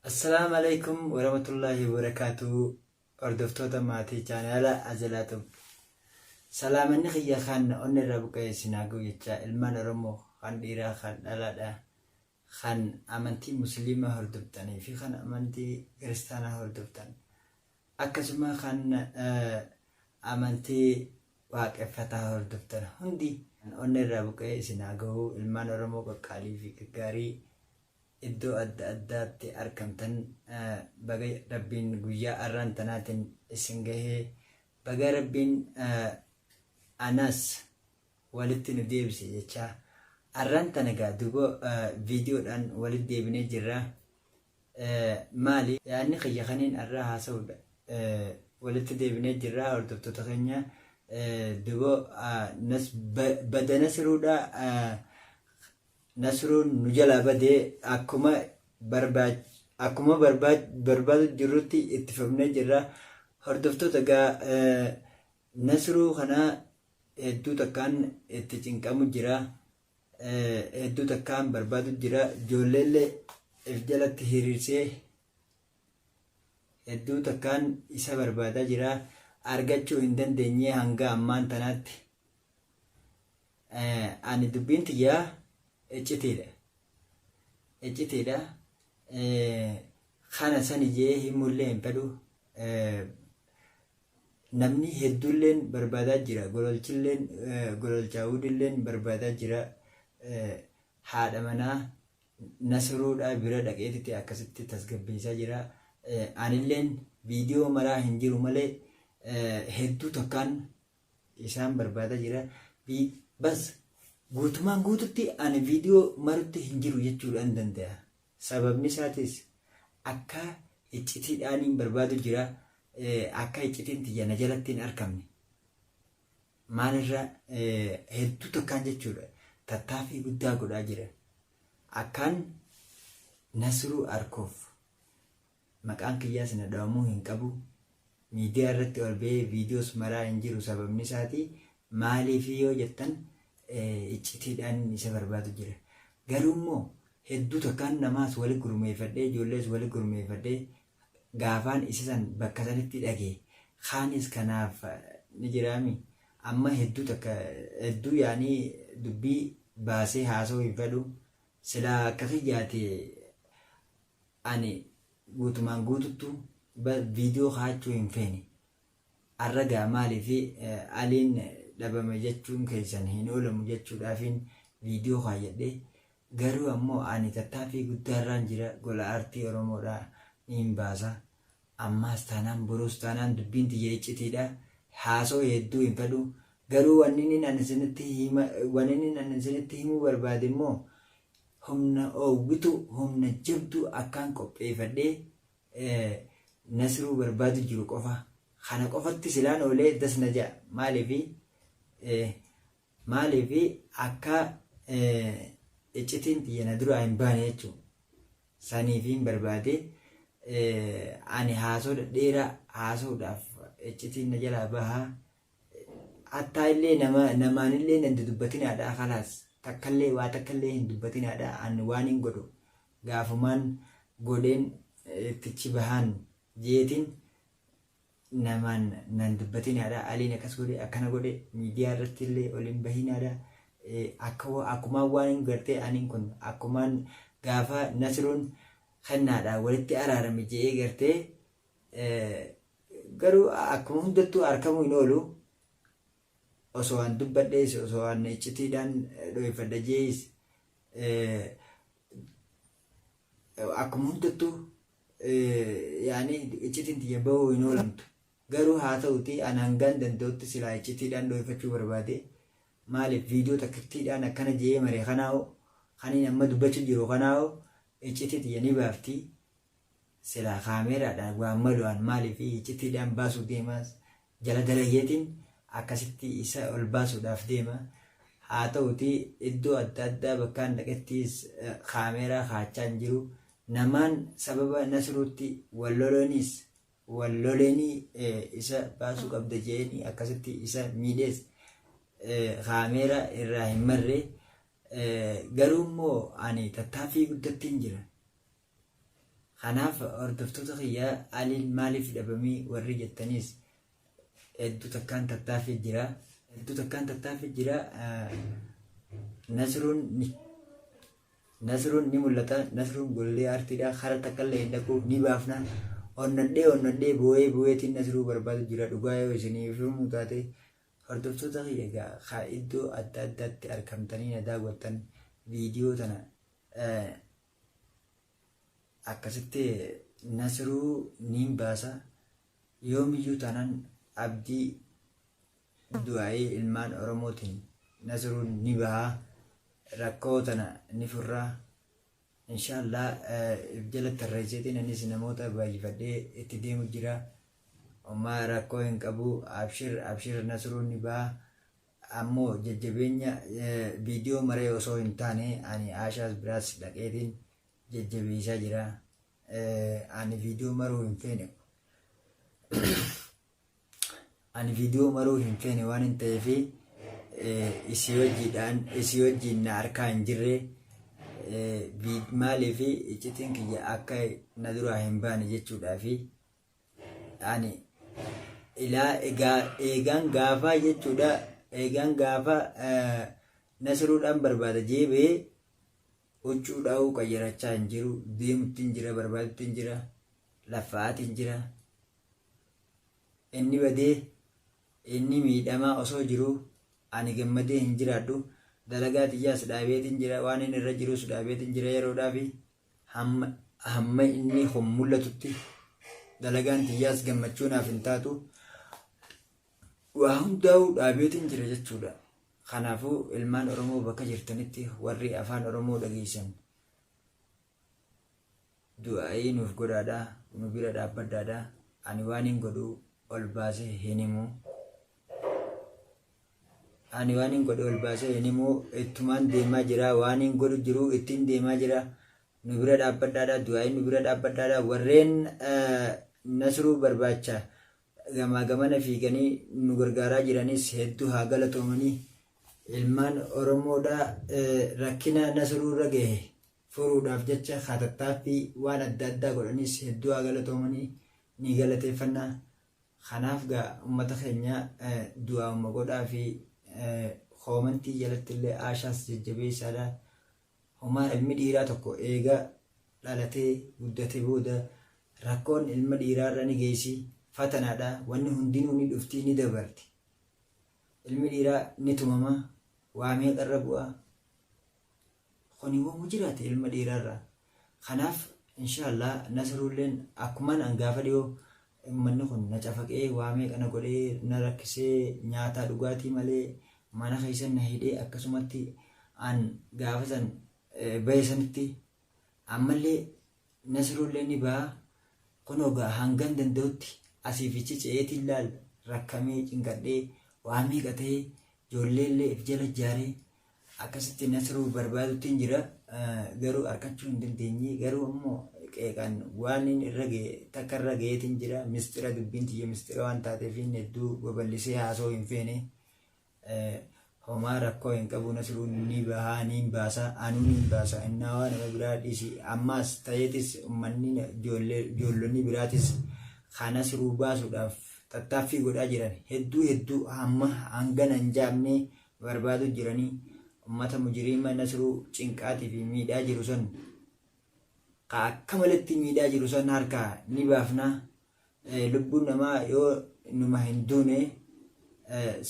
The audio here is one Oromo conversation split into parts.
Assalaamu Aleykum Warahmatullaahi Wabarakaatuhu Hordoftoota maatii chaanaala Azalaa Tube Salaamanni kiyya kan onnee irraa buqqa'e isin haa ga'u jechaa ilmaan Oromoo kan dhiiraa kan dhalaadha kan amantii musliimaa hordoftanii fi kan amantii kiristaanaa hordoftan akkasuma kan amantii waaqeffataa hordoftan hundi onnee irraa buqqa'e isin haa ga'u ilmaan Oromoo qaqqaalii fi gaggaarii iddoo adda addaatti arkamtan baga rabbiin guyyaa arraan tanaatiin isin gahee baga rabbiin anas walitti nu deebise jechaa arraan tana gaa duuba viidiyoodhaan walitti deebinee jirra maali yaadni kiyya kaniin arraa haasa'uudha walitti deebinee jirra hordoftoota keenya duuba badana siruudha Nasruun nu jalaa bade akkuma akkuma barbaadu jirrutti itti fufnee jirra. Hordoftoota egaa Nasruu kana hedduu takkaan itti cinqamu jira. Hedduu takkaan barbaadu jira. Ijoolleellee if jalatti hiriirsee hedduu takkaan isa barbaadaa jira. Argachuu hin dandeenye hanga ammaan tanaatti. Ani dubbiin tiyya iccitiidha. Iccitiidha. Kana sani jee himullee hin fedhu. Namni hedduulleen barbaadaa jira. Gololchilleen gololchaawudilleen barbaadaa jira. Haadha manaa Nasruudhaa bira dhaqeetiti akkasitti tasgabbeessaa jira. Anilleen viidiyoo maraa hin jiru malee hedduu takkaan isaan barbaada jira. Bas guutumaan guututti ani viidiyoo marutti hin jiru jechuudhaan danda'a. Sababni isaatis akka iccitiidhaaniin barbaadu jira. Akka iccitiin tiyya na jalatti hin arkamne. Maalirra hedduu takkaan jechuudha. Tattaaffii guddaa godhaa jira. Akkaan Nasruu arkuuf. Maqaan kiyyaas na dhawamuu hin qabu. Miidiyaa irratti ol ba'ee viidiyoos maraa hin jiru sababni isaatii maaliifi yoo jettan iccitiidhaan isa barbaadu jira. Garuu immoo hedduu takkaan namaas wali gurmeeffadhee ijoollees wali gurmeeffadhee gaafaan isa san bakka sanitti dhage kaanis kanaaf ni jiraami amma hedduu takka hedduu yaanii dubbii baasee haasa'uu hin fedhu silaa akka kiyyaati Ani guutumaan guututtu viidiyoo kaa'achuu hin feene. Arra gaa maaliif Aliin dhabame jechuun keessan hin oolamu jechuudhaafiin viidiyoo kaayyadhe. Garuu ammoo ani tattaaffii guddaarraan jira gola aartii Oromoodhaa niin baasa. Ammaas taanaan boruus taanaan dubbiin tiyya iccitiidha. Haasoo hedduu hin fedhu. Garuu wanni ani isinitti hima wanni ani isinitti himuu barbaade immoo humna oowwituu, humna jabduu akkaan qopheeffadhee Nasruu barbaadu jiru qofa. Kana qofatti silaan oolee das na ja'a. Maaliifi maaliifi akka iccitiin tiyya na duraa hin baane jechuudha. Saniifiin barbaade ani haasoo dhedheeraa haasa'uudhaaf iccitiin na jalaa baha. Hattaa illee nama namaan illee nan dudubbatinaadha kalaas takkallee waa takkallee hin dubbatinaadha an waan hin godhu gaafumaan godheen ittichi bahaan jeetiin namaan nan dubbatinaadha aliin akkas godhe akkana godhe miidiyaa irratti illee ol hin bahinaadha akka akkumaan waan hin gartee aniin kun akkumaan gaafa nasruun kennaadha walitti araarame je'ee gartee Garuu akkuma hundattuu arkamuu hin oolu. Osoo an dubbadhees osoo an iccitiidhaan dhoyfadha jees akkuma hundattuu yaani iccitiin tiyya bahuu hin oolamtu. Garuu haa ta'uti an hangaan danda'utti silaa iccitiidhaan dhoyfachuu barbaade. Maaliif viidiyoo takkittiidhaan akkana je'ee mare kanaa'u kaniin amma dubbachuu jiru kanaa'u iccitii tiyya ni baafti. Silaa kaameeraadhaan waan malu an maaliif hiccitiidhaan baasuu deemaas jala dalageetiin akkasitti isa ol baasuudhaaf deema. Haa ta'uti iddoo adda addaa bakkaan dhaqettiis kaameeraa kaachaa hin jiru. Namaan sababa Nasruutti wal loloonis wal loleenii isa baasuu qabda je'eenii akkasitti isa miidhees kaameeraa irraa hin marre. Garuu immoo ani tattaaffii guddattiin jira. Kanaaf hordoftoota kiyya, Aliin maaliif dhabamii warri jettaniis, hedduu takkaan tattaaffii jira. Hedduu takkaan tattaaffii jira. Nasruun ni Nasruun ni mul'ata. Nasruun gollee aartiidha. Kara takkallee hin dhaqu, ni baafna. Onnadhee onnadhee, boo'ee boo'eetiin Nasruu barbaadu jira. Dhugaa yoo isiniif himuu taate, hordoftoota kiyya egaa haa iddoo adda addaatti argamtanii na daawwattan, viidiyoo tana akkasitti Nasruu niin baasa. Yoomiyyuu taanaan abdii du'aa'ii ilmaan Oromootiin Nasruun ni baha, rakkoo tana ni furra inshaallah. Jala tarreesseetiin anis namoota baay'ifadhee itti deemu jira. Homaa rakkoo hin qabu, abshir abshir, Nasruun ni baha. Ammoo jajjabeenya viidiyoo maree osoo hin taane, ani Aashaas biraas dhaqeetiin jajjabeessaa jira. Ani viidiyoo maruu hin feene. Ani viidiyoo maruu hin feene waan hin ta'eef, isii wajjiidhaan isii wajjiin na harkaa hin jirre. Maaliif iccitiin kiyya akka na duraa hin baane jechuudhaafi. Ani ilaa egaa eegaan gaafaa jechuudha, eegaan gaafa Nasruudhaan barbaada jeebee huccuu dha'uu qayyarachaa hin jiru, deemutti hin jira, barbaadutti hin jira, laffa'aati hin jira. Inni badee, inni miidhamaa osoo jiru, ani gammadee hin jiraadhu. Dalagaa tiyyaas dhaabeetiin jira, waan inni irra jirus dhaabeetiin jira yeroodhaafi. Hamma inni kun mul'atutti dalagaan tiyyaas gammachuu naaf hin taatu. Waa hundaa'uu dhaabeetiin jira jechuudha. Kanaafuu ilmaan Oromoo bakka jirtanitti, warri afaan Oromoo dhageessan, du'aa'ii nuuf godhaadha, nu bira dhaabbadhaadha. Ani waan hin godhu ol baasee hin himu. Ani waan hin godhu ol baasee hin himu. Ittumaan deemaa jira, waan hin godhu jiru ittiin deemaa jira. Nu bira dhaabbadhaadha, du'aa'ii nu bira dhaabbadhaadha. Warreen Nasruu barbaacha gamaa gamana fiiganii nu gargaaraa jiranis hedduu haa galatoomanii. Ilmaan Oromoodha, rakkina Nasruu irra gahe furuudhaaf jecha haa tattaaffii waan adda addaa godhanis hedduu haa galatoomanii, ni galateeffannaa. Kanaaf gaa uummata keenya, du'aa'uma godhaa fi koomantii jalatti illee Aashaas jajjabeessaadha. Homaa ilmi dhiiraa tokko eega dhalatee guddatee booda rakkoon ilma dhiiraarra ni geessi, fatanaadha. Wanni hundinuu ni dhufti, ni dabarti. Ilmi dhiiraa ni tumama, waa meeqarra bu'a. Kuni womu jiraate ilma dhiiraarra. Kanaaf inshaallah Nasruulleen akkumaan an gaafa dhiyoo uummanni kun na cafaqee, waa meeqa na godhee, na rakkisee, nyaataa dhugaatii malee mana keessa na hidhee, akkasumatti an gaafa san bahe sanitti, ammallee Nasruullee ni baha. Kunoo gaa hangan danda'utti asii fichi ce'eetiin laal rakkamee, cinqadhee, waa meeqa ta'ee, ijoolleellee if jala ijaaree akkasitti Nasruu barbaaduttiin jira. Garuu arkachuu hin dandeenye. Garuu ammoo qeeqaan waan inni irra ga'e takka irra ga'eetiin jira. Mistira dubbiin tiyya mistira waan taateef inni hedduu babal'isee haasa'uu hin feene. Homaa rakkoo hin qabu, Nasruun ni bahaa, niin baasa, anuu niin baasa. Innaa waa nama biraa dhiisi, ammaas ta'eetis ummanni ijoollonni biraatis ka Nasruu baasuudhaaf tattaaffii godhaa jiran hedduu hedduu hamma hangana hin jaamne barbaadu jiranii. Ummata mujiriima Nasruu cinqaatii fi miidhaa jiru san, ka akka malatti miidhaa jiru san harkaa ni baafna. Lubbuun namaa yoo numa hin duune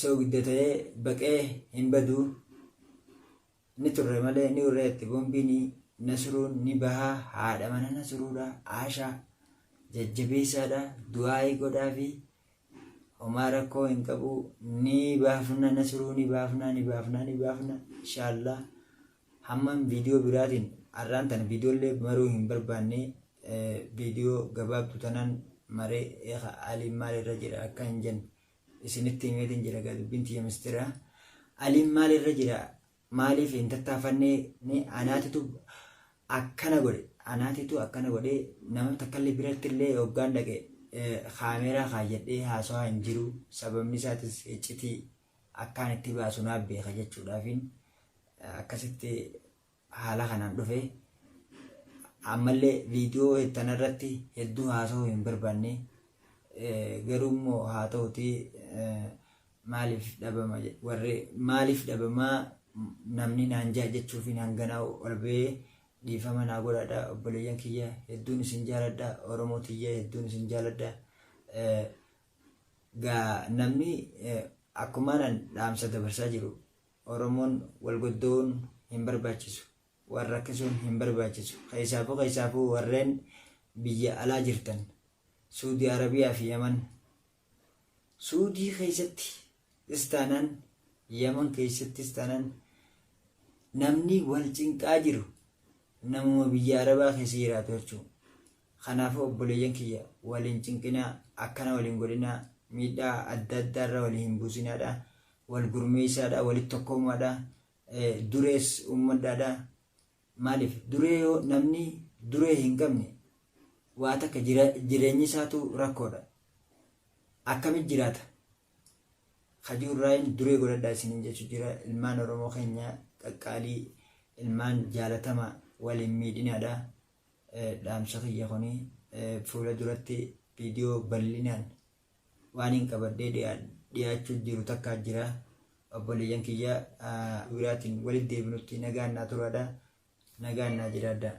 soogidda ta'ee baqee hin badu, ni turre malee ni urreetti boombiin. Nasruun ni bahaa. Haadha mana Nasruudha Aashaa jajjabeessaadha, du'aa'ii godhaa fi homaa rakkoo hin qabu. Ni baafna Nasruu, ni baafna, ni baafna, ni baafna inshaallah. Hamman viidiyoo biraatiin, har'aan tana viidiyoolee maruu hin barbaanne, viidiyoo gabaabdu tanaan maree eeka Aliin maalirra jira akka hin jenne isinitti himeetiin jira. Gaa dubbiin tiyya mistira. Aliin maalirra jira, maaliif hin tattaafanne, ni anaatitu akkana godhe, anaatitu akkana godhe. Nama takkallee biratti illee hoggaan dhaqe kaameeraa kaayyadhee haasawaa hin jiru. Sababni isaatis iccitii akkaan itti baasu naaf beeka jechuudhaafiin akkasitti haala kanaan dhufe. Ammallee viidiyoo tanarratti hedduu haasa'uu hin barbaanne, garuu immoo haa ta'uti, maaliif dhabama warri, maaliif dhabamaa namni naan jaa jechuufiin hanganaa ol ba'ee. Dhiifama naa godhadha, obboleeyyan kiyya, hedduun isin jaaladha. Oromoo tiyya, hedduun isin jaaladha. Gaa namni akkumaan dhaamsa dabarsaa jiru, Oromoon wal godda'uun hin barbaachisu, wal rakkisuun hin barbaachisu. Keessaafuu warreen biyya alaa jirtan, Suudii Arabiyaa fi Yaman, Suudii keessatti istaanaan, Yaman keessattis taanaan, namni wal cinqaa jiru namuma biyya Arabaa keessa jiraatu jechuudha. Kanaafuu obboleeyyan kiyya, waliin cinqinaa, akkana waliin godhinaa, miidhaa adda addaa irra waliin hin buusinaadha. Wal gurmeessaadha, walitti tokkoomaadha, durees uummadhaadha. Maaliif duree yoo namni duree hin qabne, waa takka jireenyi isaatu rakkoodha. Akkamitti jiraata? Kajuurraayin duree godhadhaa isiniin jechuu jira. Ilmaan Oromoo keenya qaqqaalii, ilmaan jaalatama, waliin miidhinaadha. Dhaamsa kiyya kuni, fuula duratti viidiyoo bal'inaan waan hin qabadhee dhiyaachuu jiru takkaa jira. Obboleeyyan kiyya, biraatiin walitti deebinutti nagaan naa turaadha. Nagaan naa jiraadha.